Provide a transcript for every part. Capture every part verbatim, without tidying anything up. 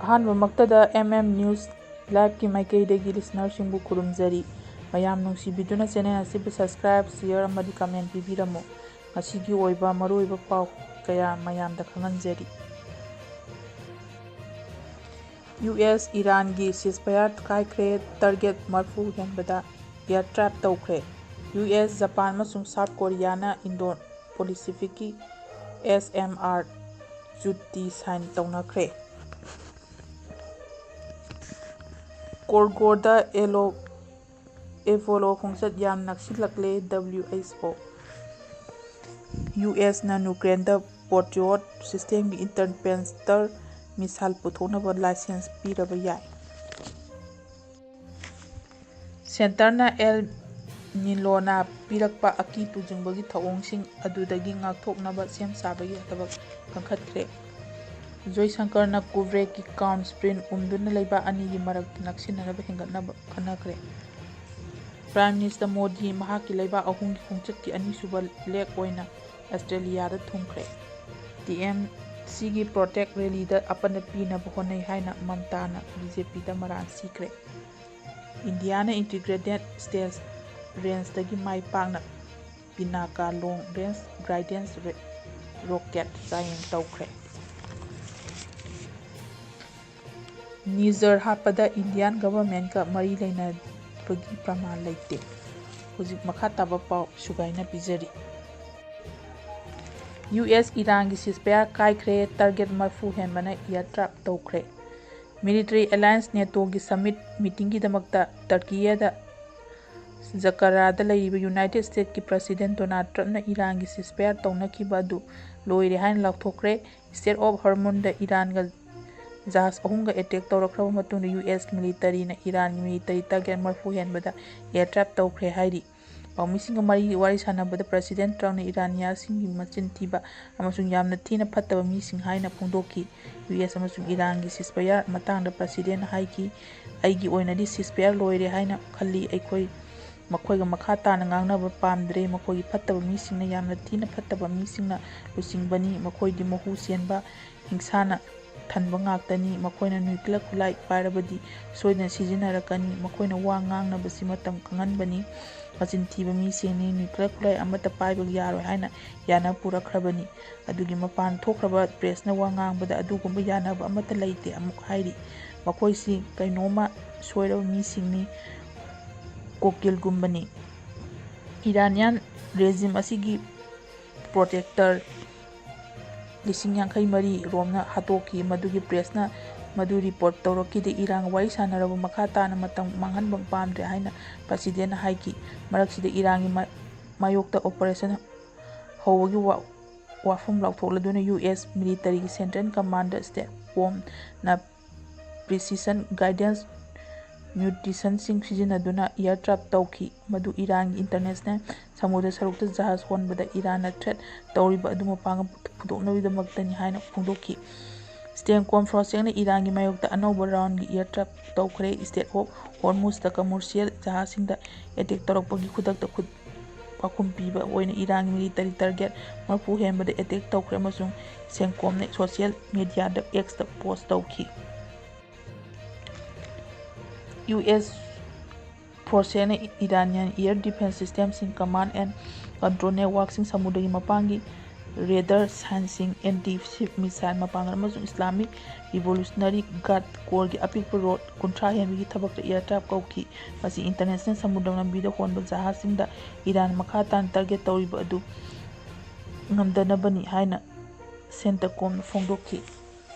ꯑꯍꯥꯟꯕꯃꯛꯇꯗ M M News Liveꯀꯤ ꯃꯥꯏꯀꯩꯗꯒꯤ listenerꯁꯤꯡꯕꯨ ꯈꯨꯔꯨꯝꯖꯔꯤ꯫ ꯃꯌꯥꯝ ꯅꯨꯡꯁꯤꯕꯤꯗꯨꯅ channel ꯑꯁꯤꯕꯨ subscribe, share ꯑꯃꯗꯤ comment ꯄꯤꯕꯤꯔꯝꯃꯨ꯫ ꯉꯁꯤꯒꯤ ꯑꯣꯏꯕ ꯃꯔꯨꯑꯣꯏꯕ ꯄꯥꯎ ꯀꯌꯥ ꯃꯌꯥꯝꯗ ꯈꯪꯍꯟꯖꯔꯤ꯫ U S ꯏꯔꯥꯟꯒꯤ ceasefire ꯀꯥꯏꯈ꯭ꯔꯦ, target ꯃꯔꯐꯨ ꯍꯦꯟꯕꯗ air strike ꯇꯧꯈ꯭ꯔꯦ꯫ U S, ꯖꯄꯥꯟ ꯑꯃꯁꯨꯡ ꯁꯥꯎꯠ ꯀꯣꯔꯤꯌꯥꯅ Indo-Pacificꯀꯤ S M R treaty sign ꯇꯧꯅꯈ꯭ꯔꯦ꯫ ꯀꯣꯔꯒꯣꯗ ꯑꯦꯂꯣ-, ꯑꯦꯕꯣꯂꯣ ꯈꯣꯡꯆꯠ ꯌꯥꯝ ꯅꯛꯁꯤꯜꯂꯛꯂꯦ, W H O꯫ U S ꯅ ꯌꯨꯀ꯭ꯔꯦꯟꯗ Patriot systemꯒꯤ interceptor missile ꯄꯨꯊꯣꯛꯅꯕ license ꯄꯤꯔꯕ ꯌꯥꯏ꯫ Centreꯅ El Ninoꯅ ꯄꯤꯔꯛꯄ ꯑꯀꯤ ꯇꯨꯖꯨꯡꯕꯒꯤ ꯊꯧꯑꯣꯡꯁꯤꯡ ꯑꯗꯨꯗꯒꯤ ꯉꯥꯛꯊꯣꯛꯅꯕ ꯁꯦꯝ ꯁꯥꯕꯒꯤ ꯊꯕꯛ ꯀꯟꯈꯠꯈ꯭ꯔꯦ꯫ ꯖꯣꯏꯁꯪꯀꯔꯅ ꯀꯨꯕ꯭ꯔꯦꯛꯀꯤ Crown Prince ꯎꯝꯗꯨꯅ ꯂꯩꯕꯥꯛ ꯑꯅꯤꯒꯤ ꯃꯔꯛꯇ ꯅꯛꯁꯤꯟꯅꯅꯕ ꯍꯦꯟꯒꯠꯅꯕ ꯈꯟꯅꯈ꯭ꯔꯦ꯫ Prime Minister ꯃꯣꯗꯤ ꯃꯍꯥꯛꯀꯤ ꯂꯩꯕꯥꯛ ꯑꯍꯨꯝꯒꯤ ꯈꯣꯡꯆꯠꯀꯤ ꯑꯅꯤꯁꯨꯕ leg ꯑꯣꯏꯅ ꯑꯁꯇ꯭ꯔꯦꯂꯤꯌꯥꯗ ꯊꯨꯡꯈ꯭ꯔꯦ꯫ T M Cꯒꯤ Protest rallyꯗ ꯑꯄꯟꯕ ꯄꯤꯅꯕ ꯍꯣꯠꯅꯩ ꯍꯥꯏꯅ ꯃꯝꯇꯥꯅ B J Pꯗ ꯃꯔꯥꯜ ꯁꯤꯈ꯭ꯔꯦ꯫ ꯏꯟꯗꯤꯌꯥꯅ Integrated Space Rangeꯗꯒꯤ ꯃꯥꯏ ꯄꯥꯛꯅ Pinaka Long Range Guidance Ra-, Rocket ꯆꯥꯡꯌꯦꯡ ꯇꯧꯈ꯭ꯔꯦ꯫ Niger ꯍꯥꯠꯄꯗ Indian governmentꯀ ꯃꯔꯤ ꯂꯩꯅꯕꯒꯤ ꯄ꯭ꯔꯃꯥꯟ ꯂꯩꯇꯦ꯫ ꯍꯧꯖꯤꯛ ꯃꯈꯥ ꯇꯥꯕ ꯄꯥꯎ ꯁꯨꯒꯥꯏꯅ ꯄꯤꯖꯔꯤ꯫ U S ꯏꯔꯥꯟꯒꯤ ceasefire ꯀꯥꯏꯈ꯭ꯔꯦ, target ꯃꯔꯐꯨ ꯍꯦꯟꯕꯅ air strike ꯇꯧꯈ꯭ꯔꯦ꯫ Military alliance NATOꯒꯤ summit meetingꯒꯤꯗꯃꯛꯇ ꯇꯔꯀꯤꯌꯥꯗ ꯖꯀꯥꯔꯥꯗ ꯂꯩꯔꯤꯕ United Statesꯀꯤ President Donald Trumpꯅ ꯏꯔꯥꯟꯒꯤ ceasefire ꯇꯧꯅꯈꯤꯕ ꯑꯗꯨ ꯂꯣꯏꯔꯦ ꯍꯥꯏꯅ ꯂꯥꯎꯊꯣꯛꯈ꯭ꯔꯦ꯫ Strait of Hormuzꯗ ꯏꯔꯥꯟꯒ ꯖꯍꯥꯖ ꯑꯍꯨꯝꯒ attack ꯇꯧꯔꯛꯈ꯭ꯔꯕ ꯃꯇꯨꯡꯗ U S militaryꯅ ꯏꯔꯥꯟꯒꯤ military target ꯃꯔꯐꯨ ꯍꯦꯟꯕꯗ air strike ꯇꯧꯈ꯭ꯔꯦ ꯍꯥꯏꯔꯤ꯫ ꯄꯥꯎꯃꯤꯁꯤꯡꯒ ꯃꯔꯤ ꯋꯥꯔꯤ ꯁꯥꯟꯅꯕꯗ President Trumpꯅ ꯏꯔꯥꯅꯤꯌꯥꯁꯤꯡꯒꯤ ꯃꯆꯤꯟ ꯊꯤꯕ ꯑꯃꯁꯨꯡ ꯌꯥꯝꯅ ꯊꯤꯅ ꯐꯠꯇꯕ ꯃꯤꯁꯤꯡ ꯍꯥꯏꯅ ꯐꯣꯡꯗꯣꯛꯈꯤ꯫ U S ꯑꯃꯁꯨꯡ ꯏꯔꯥꯟꯒꯤ ceasefire ꯃꯇꯥꯡꯗ Presidentꯅ ꯍꯥꯏꯈꯤ, "ꯑꯩꯒꯤ ꯑꯣꯏꯅꯗꯤ ceasefire ꯂꯣꯏꯔꯦ ꯍꯥꯏꯅ ꯈꯜꯂꯤ꯫ ꯑꯩꯈꯣꯏ ꯃꯈꯣꯏꯒ ꯃꯈꯥ ꯇꯥꯅ ꯉꯥꯡꯅꯕ ꯄꯥꯝꯗ꯭ꯔꯦ꯫ ꯃꯈꯣꯏꯒꯤ ꯐꯠꯇꯕ ꯃꯤꯁꯤꯡꯅ ꯌꯥꯝꯅ ꯊꯤꯅ ꯐꯠꯇꯕ ꯃꯤꯁꯤꯡꯅ ꯂꯨꯆꯤꯡꯕꯅꯤ꯫ ꯃꯈꯣꯏꯗꯤ ꯃꯍꯨ ꯆꯦꯟꯕ ꯍꯤꯡꯁꯥꯅ ꯊꯟꯕ ꯉꯥꯛꯇꯅꯤ꯫ ꯃꯈꯣꯏꯅ ꯅ꯭ꯌꯨꯀ꯭ꯂꯤꯌꯔ ꯈꯨꯠꯂꯥꯏ ꯄꯥꯏꯔꯕꯗꯤ ꯁꯣꯏꯗꯅ ꯁꯤꯖꯤꯟꯅꯔꯛꯀꯅꯤ꯫ ꯃꯈꯣꯏꯅ ꯋꯥ ꯉꯥꯡꯅꯕꯁꯤ ꯃꯇꯝ ꯈꯪꯍꯟꯕꯅꯤ꯫ ꯃꯆꯤꯟ ꯊꯤꯕ ꯃꯤꯁꯤꯡꯅꯤ꯫ ꯅ꯭ꯌꯨꯀ꯭ꯂꯤꯌꯔ ꯈꯨꯠꯂꯥꯏ ꯑꯃꯠꯇ ꯄꯥꯏꯕ ꯌꯥꯔꯣꯏ ꯍꯥꯏꯅ ꯌꯥꯅ ꯄꯨꯔꯛꯈ꯭ꯔꯕꯅꯤ꯫ ꯑꯗꯨꯒꯤ ꯃꯄꯥꯟ ꯊꯣꯛꯈ꯭ꯔꯕ ꯄ꯭ꯔꯦꯁꯅ ꯋꯥ ꯉꯥꯡꯕꯗ ꯑꯗꯨꯒꯨꯝꯕ ꯌꯥꯅꯕ ꯑꯃꯠꯇ ꯂꯩꯇꯦ꯫ ꯑꯃꯨꯛ ꯍꯥꯏꯔꯤ, ꯃꯈꯣꯏꯁꯤ ꯀꯩꯅꯣꯝꯃ ꯁꯣꯏꯔꯕ ꯃꯤꯁꯤꯡꯅꯤ, ꯀꯣꯀꯤꯜꯒꯨꯝꯕꯅꯤ꯫ ꯏꯔꯥꯅꯤꯌꯥꯟ ꯔꯦꯖꯤꯝ ꯑꯁꯤꯒꯤ ꯄ꯭ꯔꯣꯇꯦꯛꯇꯔ ꯂꯤꯁꯤꯡ ꯌꯥꯡꯈꯩ ꯃꯔꯤ ꯔꯣꯝꯅ ꯍꯥꯠꯇꯣꯛꯈꯤ꯫ ꯃꯗꯨꯒꯤ ꯄ꯭ꯔꯦꯁꯅ ꯃꯗꯨ ꯔꯤꯄꯣꯔꯠ ꯇꯧꯔꯛꯈꯤꯗꯦ꯫ ꯏꯔꯥꯟꯒ ꯋꯥꯔꯤ ꯁꯥꯟꯅꯔꯕ ꯃꯈꯥ ꯇꯥꯅ ꯃꯇꯝ ꯃꯥꯡꯍꯟꯕ ꯄꯥꯝꯗ꯭ꯔꯦ ꯍꯥꯏꯅ ꯄ꯭ꯔꯁꯤꯗꯦꯟꯅ ꯍꯥꯏꯈꯤ꯫ ꯃꯔꯛꯁꯤꯗ ꯏꯔꯥꯟꯒꯤ ꯃꯥ-, ꯃꯥꯌꯣꯛꯇ ꯑꯣꯄꯔꯦꯁꯟ ꯍꯧꯕꯒꯤ ꯋꯥ-, ꯋꯥꯐꯝ ꯂꯥꯎꯊꯣꯛꯂꯗꯨꯅ ꯌꯨ ꯑꯦꯁ ꯃꯤꯂꯤꯇꯔꯤꯒꯤ ꯁꯦꯟꯇ꯭ꯔꯦꯜ ꯀꯃꯥꯟꯗꯔ ꯁ꯭ꯇꯦꯠ ꯀꯣꯝꯅ ꯄ꯭ꯔꯤꯁꯤꯁꯟ ꯒꯥꯏꯗꯦꯟꯁ ꯃ꯭ꯌꯨꯇꯤꯁꯟꯁꯤꯡ ꯁꯤꯖꯤꯟꯅꯗꯨꯅ ꯏꯌꯥꯔ ꯇ꯭ꯔꯥꯞ ꯇꯧꯈꯤ꯫ ꯃꯗꯨ ꯏꯔꯥꯟꯒꯤ ꯏꯟꯇꯔꯅꯦꯁꯅꯦꯜ ꯁꯃꯨꯗ꯭ꯔ ꯁꯔꯨꯛꯇ ꯖꯍꯥꯖ ꯍꯣꯟꯕꯗ ꯏꯔꯥꯟꯅ ꯊ꯭ꯔꯦꯠ ꯇꯧꯔꯤꯕ ꯑꯗꯨ ꯃꯄꯥꯡꯒꯜ ꯄꯨꯊꯣꯛꯅꯕꯒꯤꯗꯃꯛꯇꯅꯤ ꯍꯥꯏꯅ ꯐꯣꯡꯗꯣꯛꯈꯤ꯫ ꯁ꯭ꯇꯦꯟꯀꯣꯝ ꯐ꯭ꯔꯣꯁꯦꯛꯅ ꯏꯔꯥꯟꯒꯤ ꯃꯥꯌꯣꯛꯇ ꯑꯅꯧꯕ ꯔꯥꯎꯟꯒꯤ ꯏꯌꯥꯔ ꯇ꯭ꯔꯥꯞ ꯇꯧꯈ꯭ꯔꯦ꯫ ꯁ꯭ꯇꯦꯠ ꯑꯣꯐ ꯍꯣꯔꯃꯨꯖꯇ ꯀꯃꯔꯁꯤꯌꯦꯜ ꯖꯍꯥꯖꯁꯤꯡꯗ ꯑꯦꯇꯦꯛ ꯇꯧꯔꯛꯄꯒꯤ ꯈꯨꯗꯛꯇ ꯈꯨꯠ ꯄꯥꯎꯈꯨꯝ ꯄꯤꯕ ꯑꯣꯏꯅ ꯏꯔꯥꯟꯒꯤ ꯃꯤꯂꯤꯇꯔꯤ ꯇꯥꯔꯒꯦꯠ ꯃꯔꯐꯨ ꯍꯦꯟꯕꯗ ꯑꯦꯇꯦꯛ ꯇꯧꯈ꯭ꯔꯦ ꯑꯃꯁꯨꯡ ꯁꯦꯟꯀꯣꯝꯅ ꯁꯣꯁꯤꯌꯦꯜ ꯃꯦꯗꯤꯌꯥꯗ ꯑꯦꯛꯁꯇ ꯄꯣꯁ ꯇꯧꯈꯤ꯫ U S ꯐꯣꯔꯁꯦꯁꯅ Iranian year defence ꯁꯤꯁꯇꯦꯝꯁꯤꯡ, ꯀꯃꯥꯟ ꯑꯦꯟ ꯀꯟꯇ꯭ꯔꯣꯜ ꯅꯦꯠꯋꯥꯔꯛꯁꯤꯡ, ꯁꯃꯨꯗ꯭ꯔꯒꯤ ꯃꯄꯥꯟꯒꯤ ꯔꯦꯗꯥꯔ ꯁꯥꯏꯟꯁꯤꯡ, ꯑꯦꯟꯇꯤ ꯁꯤꯞ ꯃꯤꯁꯥꯏꯜ ꯃꯄꯥꯡꯒꯜ ꯑꯃꯁꯨꯡ ꯏꯁꯂꯥꯃꯤꯛ ꯔꯤꯚꯣꯂꯨꯁꯅꯔꯤ ꯒꯥꯔꯗ ꯀꯣꯔꯒꯤ ꯑꯄꯤꯛꯄ ꯔꯣꯠ ꯀꯨꯟꯊ꯭ꯔꯥ ꯍꯦꯟꯕꯒꯤ ꯊꯕꯛꯇ ꯏꯌꯥꯔ ꯇ꯭ꯔꯥꯞ ꯀꯧꯈꯤ꯫ ꯃꯁꯤ ꯏꯟꯇꯔꯅꯦꯁꯅꯦꯜ ꯁꯃꯨꯗ꯭ꯔ ꯂꯝꯕꯤꯗ ꯍꯣꯟꯕ ꯖꯍꯥꯖꯁꯤꯡꯗ ꯏꯔꯥꯟ ꯃꯈꯥ ꯇꯥꯅ ꯇꯥꯔꯒꯦꯠ ꯇꯧꯔꯤꯕ ꯑꯗꯨ ꯉꯝꯗꯅꯕꯅꯤ ꯍꯥꯏꯅ ꯁꯦꯟꯇꯀꯣꯝꯅ ꯐꯣꯡꯗꯣꯛꯈꯤ꯫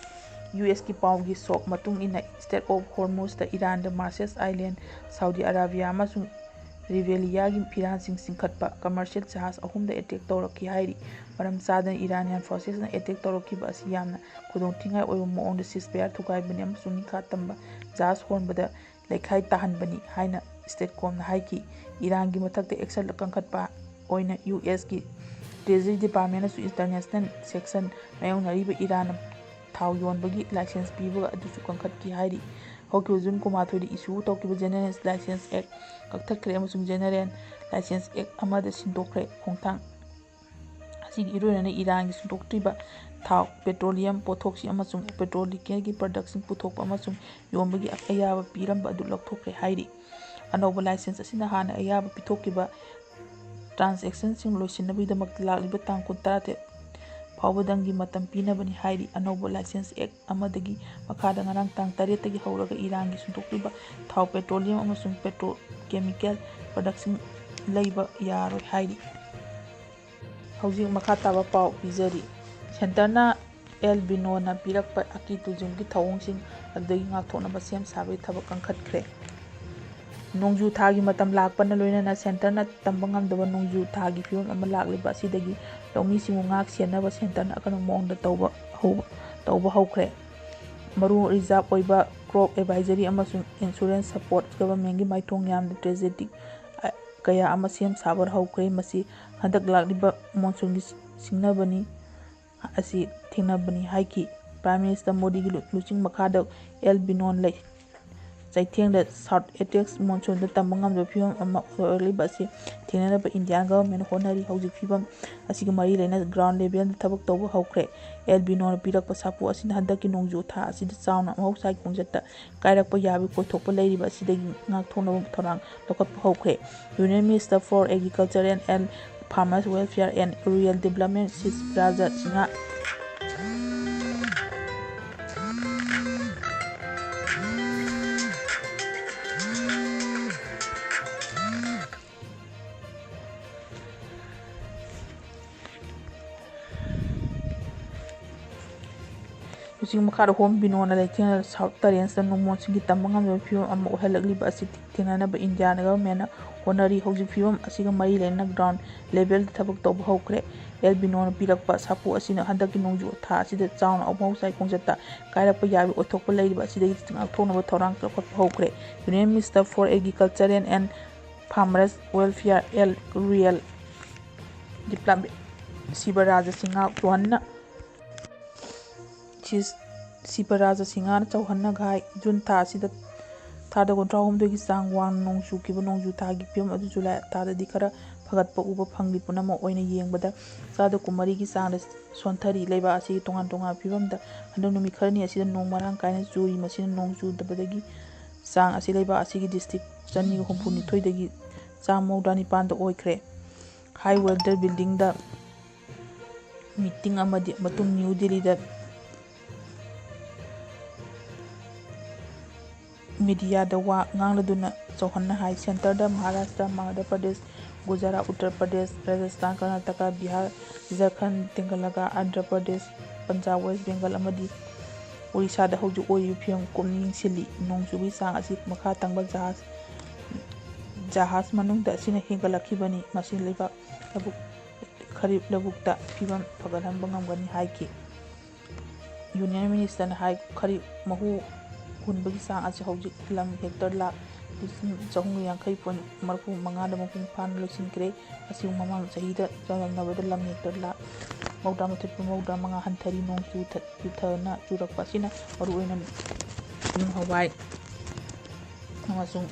ꯌꯨ ꯑꯦꯁꯀꯤ ꯄꯥꯎꯒꯤ ꯁꯣꯛ ꯃꯇꯨꯡ ꯏꯟꯅ, ꯁ꯭ꯇꯦꯠ ꯑꯣꯐ ꯍꯣꯔꯃꯨꯖꯇ ꯏꯔꯥꯟꯗ ꯃꯥꯔꯁꯦꯁ ꯑꯥꯏꯂꯦꯟ, ꯁꯥꯎꯗꯤ ꯑꯔꯥꯕꯤꯌꯥ ꯑꯃꯁꯨꯡ ꯔꯤꯕꯦꯂꯤꯌꯥꯒꯤ ꯐꯤꯔꯥꯟꯁꯤꯡ ꯆꯤꯡꯈꯠꯄ ꯀꯃꯔꯁꯤꯌꯦꯜ ꯖꯍꯥꯖ ꯑꯍꯨꯝꯗ ꯑꯦꯇꯦꯛ ꯇꯧꯔꯛꯈꯤ ꯍꯥꯏꯔꯤ꯫ ꯃꯔꯝ ꯆꯥꯗꯅ ꯏꯔꯥꯅꯤꯌꯥꯟ ꯐꯣꯔꯁꯦꯁꯅ ꯑꯦꯇꯦꯛ ꯇꯧꯔꯛꯈꯤꯕ ꯑꯁꯤ ꯌꯥꯝꯅ ꯈꯨꯗꯣꯡꯊꯤꯅꯤꯡꯉꯥꯏ ꯑꯣꯏꯕ ꯃꯑꯣꯡꯗ ꯁꯤꯁꯐꯌꯥꯔ ꯊꯨꯒꯥꯏꯕꯅꯤ ꯑꯃꯁꯨꯡ ꯅꯤꯡꯈꯥ ꯇꯝꯕ ꯖꯍꯥꯖ ꯍꯣꯟꯕꯗ ꯂꯩꯈꯥꯏ ꯇꯥꯍꯟꯕꯅꯤ ꯍꯥꯏꯅ ꯁ꯭ꯇꯦꯠꯀꯣꯝꯅ ꯍꯥꯏꯈꯤ꯫ ꯏꯔꯥꯟꯒꯤ ꯃꯊꯛꯇ ꯑꯦꯛꯁꯟ ꯀꯟꯈꯠꯄ ꯑꯣꯏꯅ ꯌꯨ ꯑꯦꯁꯀꯤ ꯇ꯭ꯔꯦꯖꯔꯤ ꯗꯤꯄꯥꯔꯠꯃꯦꯟꯅꯁꯨ ꯏꯟꯇꯔꯅꯦꯁꯅꯦꯜ ꯁꯦꯛꯁꯟ ꯃꯥꯌꯣꯛꯅꯔꯤꯕ ꯏꯔꯥꯟꯅ ꯊꯥꯎ ꯌꯣꯟꯕꯒꯤ ꯂꯥꯏꯁꯦꯟꯁ ꯄꯤꯕꯒ ꯑꯗꯨꯁꯨ ꯀꯟꯈꯠꯈꯤ ꯍꯥꯏꯔꯤ꯫ ꯍꯧꯈꯤꯕ ꯖꯨꯟ ꯀꯨꯟꯃꯥꯊꯣꯏꯗ ꯏꯁꯨ ꯇꯧꯈꯤꯕ ꯖꯦꯅꯔꯦꯜ ꯂꯥꯏꯁꯦꯟꯁ ꯑꯦꯛ ꯀꯛꯊꯠꯈ꯭ꯔꯦ ꯑꯃꯁꯨꯡ ꯖꯦꯅꯔꯦꯜ ꯂꯥꯏꯁꯦꯟꯁ ꯑꯦꯛ ꯑꯃꯗ ꯁꯤꯟꯗꯣꯛꯈ꯭ꯔꯦ꯫ ꯈꯣꯡꯊꯥꯡ ꯃꯁꯤꯒꯤ ꯏꯔꯣꯏꯅꯅ ꯏꯔꯥꯟꯒꯤ ꯁꯨꯡꯗꯣꯛꯇ꯭ꯔꯤꯕ ꯊꯥꯎ, petroleum ꯄꯣꯠꯊꯣꯛꯁꯤꯡ ꯑꯃꯁꯨꯡ petrochemical ꯒꯤ product ꯁꯤꯡ ꯄꯨꯊꯣꯛꯄ ꯑꯃꯁꯨꯡ ꯌꯣꯟꯕꯒꯤ ꯑꯌꯥꯕ ꯄꯤꯔꯝꯕ ꯑꯗꯨ ꯂꯧꯊꯣꯛꯈ꯭ꯔꯦ ꯍꯥꯏꯔꯤ꯫ ꯑꯅꯧꯕ license ꯑꯁꯤꯅ ꯍꯥꯟꯅ ꯑꯌꯥꯕ ꯄꯤꯊꯣꯛꯈꯤꯕ transaction ꯁꯤꯡ ꯂꯣꯏꯁꯤꯟꯅꯕꯒꯤꯗꯃꯛꯇ ꯂꯥꯛꯂꯤꯕ ꯇꯥꯡ ꯀꯨꯟꯇꯔꯥꯇꯔꯦꯠ ꯐꯥꯎꯕꯗꯪꯒꯤ ꯃꯇꯝ ꯄꯤꯅꯕꯅꯤ ꯍꯥꯏꯔꯤ꯫ ꯑꯅꯧꯕ license act ꯑꯃꯗꯒꯤ ꯃꯈꯥꯗ ꯉꯔꯥꯡ ꯇꯥꯡ ꯇꯔꯦꯠꯇꯒꯤ ꯍꯧꯔꯒ ꯏꯔꯥꯟꯒꯤ ꯁꯨꯡꯗꯣꯛꯂꯤꯕ ꯊꯥꯎ, petroleum ꯑꯃꯁꯨꯡ petrochemical product ꯁꯤꯡ ꯂꯩꯕ ꯌꯥꯔꯣꯏ ꯍꯥꯏꯔꯤ꯫ ꯍꯧꯖꯤꯛ ꯃꯈꯥ ꯇꯥꯕ ꯄꯥꯎ ꯄꯤꯖꯔꯤ꯫ Centre ꯅ ꯑꯦꯜ ꯕꯤꯅꯣꯅ ꯄꯤꯔꯛꯄ ꯑꯀꯤ ꯇꯨꯖꯨꯝꯒꯤ ꯊꯧꯑꯣꯡꯁꯤꯡ ꯑꯗꯨꯗꯒꯤ ꯉꯥꯛꯊꯣꯛꯅꯕ ꯁꯦꯝ ꯁꯥꯕꯒꯤ ꯊꯕꯛ ꯀꯟꯈꯠꯈ꯭ꯔꯦ꯫ ꯅꯣꯡꯖꯨ ꯊꯥꯒꯤ ꯃꯇꯝ ꯂꯥꯛꯄꯅ ꯂꯣꯏꯅꯅ Centre ꯅ ꯇꯝꯕ ꯉꯝꯗꯕ ꯅꯣꯡꯖꯨ ꯊꯥꯒꯤ ꯐꯤꯕꯝ ꯑꯃ ꯂꯥꯛꯂꯤꯕ ꯑꯁꯤꯗꯒꯤ ꯂꯧꯃꯤꯁꯤꯡꯕꯨ ꯉꯥꯛ ꯁꯦꯟꯅꯕ Centre ꯅ ꯑꯀꯟꯕ ꯃꯑꯣꯡꯗ ꯇꯧꯕ ꯍꯧ-, ꯇꯧꯕ ꯍꯧꯈ꯭ꯔꯦ꯫ ꯃꯔꯨ reserve ꯑꯣꯏꯕ crop advisory ꯑꯃꯁꯨꯡ insurance support government ꯀꯤ ꯃꯥꯏꯊꯣꯡ ꯌꯥꯝꯅ strategic, ꯑ, ꯀꯌꯥ ꯑꯃ ꯁꯦꯝ ꯁꯥꯕ ꯍꯧꯈ꯭ꯔꯦ꯫ ꯃꯁꯤ ꯍꯟꯗꯛ ꯂꯥꯛꯂꯤꯕ monsoon ꯒꯤ ꯁꯤꯡꯅꯕꯅꯤ ꯑꯁꯤ ꯊꯦꯡꯅꯕꯅꯤ ꯍꯥꯏꯈꯤ꯫ Prime Minister ꯃꯣꯗꯤꯒꯤ ꯂꯨ-, ꯂꯨꯆꯤꯡ ꯃꯈꯥꯗ ꯑꯦꯜ ꯕꯤꯅꯣꯟ ꯂꯩ-, ꯆꯩꯊꯦꯡꯗ South Apex monsoon ꯗ ꯇꯝꯕ ꯉꯝꯗꯕ ꯐꯤꯕꯝ ꯑꯃ ꯑꯣꯏꯔꯛꯂꯤꯕ ꯑꯁꯤ ꯊꯦꯡꯅꯅꯕ Indian government ꯍꯣꯠꯅꯔꯤ꯫ ꯍꯧꯖꯤꯛ ꯐꯤꯕꯝ ꯑꯁꯤꯒ ꯃꯔꯤ ꯂꯩꯅꯅ ground level ꯗ ꯊꯕꯛ ꯇꯧꯕ ꯍꯧꯈ꯭ꯔꯦ꯫ ꯑꯦꯜ ꯕꯤꯅꯣꯅ ꯄꯤꯔꯛꯄ ꯁꯥꯐꯨ ꯑꯁꯤꯅ ꯍꯟꯗꯛꯀꯤ ꯅꯣꯡꯖꯨ ꯊꯥ ꯑꯁꯤꯗ ꯆꯥꯎꯅ ꯃꯍꯧꯁꯥꯒꯤ ꯈꯣꯡꯆꯠꯇ ꯀꯥꯏꯔꯛꯄ ꯌꯥꯕꯒꯤ ꯑꯣꯏꯊꯣꯛꯄ ꯂꯩꯔꯤꯕ ꯑꯁꯤꯗꯒꯤ ꯉꯥꯛꯊꯣꯛꯅꯕ ꯊꯧꯔꯥꯡ ꯂꯧꯈꯠꯄ ꯍꯧꯈ꯭ꯔꯦ꯫ Union Minister for Agriculture and, and Farmers Welfare and Rural Development Shivraj Singh ꯍꯧꯖꯤꯛ ꯃꯈꯥꯗ ꯍꯣꯝ ꯕꯤꯅꯣꯅ ꯂꯩꯊꯦꯡꯅ South ꯇꯔꯦꯟꯁꯇ ꯅꯣꯡꯃꯣꯟꯁꯤꯡꯒꯤ ꯇꯝꯕ ꯉꯝꯗꯕ ꯐꯤꯕꯝ ꯑꯃ ꯑꯣꯏꯍꯜꯂꯛꯂꯤꯕ ꯑꯁꯤ ꯊꯦꯡꯅꯅꯕ Indian government ꯅ ꯍꯣꯠꯅꯔꯤ꯫ ꯍꯧꯖꯤꯛ ꯐꯤꯕꯝ ꯑꯁꯤꯒ ꯃꯔꯤ ꯂꯩꯅꯅ ground level ꯗ ꯊꯕꯛ ꯇꯧꯕ ꯍꯧꯈ꯭ꯔꯦ꯫ ꯑꯦꯜ ꯕꯤꯅꯣꯅ ꯄꯤꯔꯛꯄ ꯁꯥꯐꯨ ꯑꯁꯤꯅ ꯍꯟꯗꯛꯀꯤ ꯅꯣꯡꯖꯨ ꯊꯥ ꯑꯁꯤꯗ ꯆꯥꯎꯅ ꯃꯍꯧꯁꯥꯒꯤ ꯈꯣꯡꯆꯠꯇ ꯀꯥꯏꯔꯛꯄ ꯌꯥꯕꯒꯤ ꯑꯣꯏꯊꯣꯛꯄ ꯂꯩꯔꯤꯕ ꯑꯁꯤꯗꯒꯤ ꯉꯥꯛꯊꯣꯛꯅꯕ ꯊꯧꯔꯥꯡ ꯂꯧꯈꯠꯄ ꯍꯧꯈ꯭ꯔꯦ꯫ Union Minister for Agriculture and, and Farmers Welfare and Rural Development Shivraj Singh ꯆꯧꯍꯟꯅ ꯁꯤ-, ꯁꯤꯕꯔꯥꯖ ꯁꯤꯡꯍꯅ ꯆꯧꯍꯟꯅ ꯍꯥꯏ, ꯖꯨꯟ ꯊꯥ ꯑꯁꯤꯗ ꯊꯥꯗ ꯀꯨꯟꯊ꯭ꯔꯥ ꯍꯨꯝꯗꯣꯏꯒꯤ ꯆꯥꯡ ꯋꯥꯡꯅ ꯅꯣꯡ ꯆꯨꯈꯤꯕ ꯅꯣꯡꯖꯨ ꯊꯥꯒꯤ ꯐꯤꯕꯝ ꯑꯗꯨ ꯖꯨꯂꯥꯏ ꯊꯥꯗꯗꯤ ꯈꯔ ꯍꯦꯟꯒꯠꯄ ꯎꯕ ꯐꯪꯂꯤ꯫ ꯄꯨꯝꯅꯃꯛ ꯑꯣꯏꯅ ꯌꯦꯡꯕꯗ ꯆꯥꯗ ꯀꯨꯟꯃꯔꯤꯒꯤ ꯆꯥꯡꯗ ꯁꯣꯟꯊꯔꯤ꯫ ꯂꯩꯕꯥꯛ ꯑꯁꯤꯒꯤ ꯇꯣꯉꯥꯟ ꯇꯣꯉꯥꯟꯕ ꯐꯤꯕꯝꯗ ꯍꯟꯗꯛ ꯅꯨꯃꯤꯠ ꯈꯔꯅꯤ ꯑꯁꯤꯗ ꯅꯣꯡ ꯃꯔꯥꯡ ꯀꯥꯏꯅ ꯆꯨꯔꯤ꯫ ꯃꯁꯤꯅ ꯅꯣꯡ ꯆꯨꯗꯕꯗꯒꯤ ꯆꯥꯡ ꯑꯁꯤ ꯂꯩꯕꯥꯛ ꯑꯁꯤꯒꯤ ꯗꯤꯁꯇ꯭ꯔꯤꯛ ꯆꯅꯤꯒ ꯍꯨꯝꯐꯨ ꯅꯤꯊꯣꯏꯗꯒꯤ ꯆꯥꯝꯃ ꯃꯧꯗ꯭ꯔꯥ ꯅꯤꯄꯥꯟꯗ ꯑꯣꯏꯈ꯭ꯔꯦ꯫ ꯍꯥꯏ ꯋꯦꯜꯗꯔ ꯕꯤꯜꯗꯤꯡꯗ ꯃꯤꯇꯤꯡ ꯑꯃꯗꯤ ꯃꯇꯨꯡ ꯅ꯭ꯌꯨ ꯗꯤꯜꯂꯤꯗ ꯃꯤꯗꯤꯌꯥꯗ ꯋꯥ ꯉꯥꯡꯂꯗꯨꯅ ꯆꯧꯍꯟꯅ ꯍꯥꯏ꯫ ꯁꯦꯟꯇꯔꯗ ꯃꯍꯥꯔꯥꯁꯇ꯭ꯔ, ꯃꯙ꯭ꯌ ꯄ꯭ꯔꯗꯦꯁ, ꯒꯨꯖꯔꯥꯠ, ꯎꯠꯇꯔ ꯄ꯭ꯔꯗꯦꯁ, ꯔꯥꯖꯁꯊꯥꯟ, ꯀꯔꯅꯥꯇꯀꯥ, ꯕꯤꯍꯥꯔ, ꯖꯔꯈꯟ, ꯇꯦꯂꯪꯒꯥꯅꯥ, ꯑꯟꯙ꯭ꯔ ꯄ꯭ꯔꯗꯦꯁ, ꯄꯟꯖꯥꯕ, ꯋꯦꯁ ꯕꯦꯡꯒꯜ ꯑꯃꯗꯤ ꯎꯔꯤꯁꯥꯗ ꯍꯧꯖꯤꯛ ꯑꯣꯏꯔꯤꯕ ꯐꯤꯕꯝ ꯀꯨꯞꯅ ꯌꯦꯡꯁꯤꯜꯂꯤ꯫ ꯅꯣꯡ ꯆꯨꯕꯒꯤ ꯆꯥꯡ ꯑꯁꯤ ꯃꯈꯥ ꯊꯪꯕ ꯖꯍꯥꯖ, ꯖꯍꯥꯖ ꯃꯅꯨꯡꯗ ꯑꯁꯤꯅ ꯍꯦꯟꯒꯠꯂꯛꯈꯤꯕꯅꯤ꯫ ꯃꯁꯤꯅ ꯂꯩꯕꯥꯛ ꯂꯧꯕꯨꯛ, ꯈꯔꯤꯞ ꯂꯧꯕꯨꯛꯇ ꯐꯤꯕꯝ ꯐꯒꯠꯍꯟꯕ ꯉꯝꯒꯅꯤ ꯍꯥꯏꯈꯤ꯫ ꯌꯨꯅꯤꯌꯟ ꯃꯤꯅꯤꯁꯇꯔꯅ ꯍꯥꯏ, ꯈꯔꯤꯞ ꯃꯍꯨ ꯍꯨꯟꯕꯒꯤ ꯆꯥꯡ ꯑꯁꯤ ꯍꯧꯖꯤꯛ ꯂꯝ ꯍꯦꯛꯇꯔ ꯂꯥꯈ ꯂꯤꯁꯤꯡ ꯆꯍꯨꯝꯒ ꯌꯥꯡꯈꯩ ꯄꯣꯏꯟ ꯃꯔꯤꯐꯨ ꯃꯉꯥꯗ ꯃꯄꯨꯡ ꯐꯥꯅ ꯂꯣꯏꯁꯤꯟꯈ꯭ꯔꯦ꯫ ꯑꯁꯤꯕꯨ ꯃꯃꯥꯡ ꯆꯍꯤꯗ ꯆꯥꯡꯗꯝꯅꯕꯗ ꯂꯝ ꯍꯦꯛꯇꯔ ꯂꯥꯈ ꯃꯧꯗ꯭ꯔꯥ ꯃꯥꯊꯣꯏ ꯄꯣꯏꯟ ꯃꯧꯗ꯭ꯔꯥ ꯃꯉꯥ ꯍꯟꯊꯔꯤ꯫ ꯅꯣꯡ ꯆꯨꯊ-, ꯆꯨꯊꯅ ꯆꯨꯔꯛꯄ ꯑꯁꯤꯅ ꯃꯔꯨꯑꯣꯏꯅ ꯅꯨꯡ ꯍꯋꯥꯏ ꯑꯃꯁꯨꯡ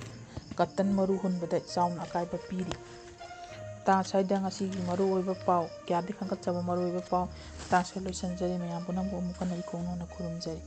ꯀꯇꯟ ꯃꯔꯨ ꯍꯨꯟꯕꯗ ꯆꯥꯎꯅ ꯑꯀꯥꯏꯕ ꯄꯤꯔꯤ꯫ ꯃꯇꯥꯡ ꯑꯁꯤꯗ ꯉꯁꯤꯒꯤ ꯃꯔꯨꯑꯣꯏꯕ ꯄꯥꯎ, ꯀꯌꯥꯗꯤ ꯈꯟꯒꯠꯆꯕ ꯃꯔꯨꯑꯣꯏꯕ ꯄꯥꯎ ꯃꯇꯥꯡ ꯑꯁꯤꯗ ꯂꯣꯏꯁꯤꯟꯖꯔꯦ꯫ ꯃꯌꯥꯝ ꯄꯨꯝꯅꯃꯛꯄꯨ ꯑꯃꯨꯛ ꯍꯟꯅ ꯏꯀꯣꯛ ꯅꯧꯅ ꯈꯨꯔꯨꯝꯖꯔꯤ꯫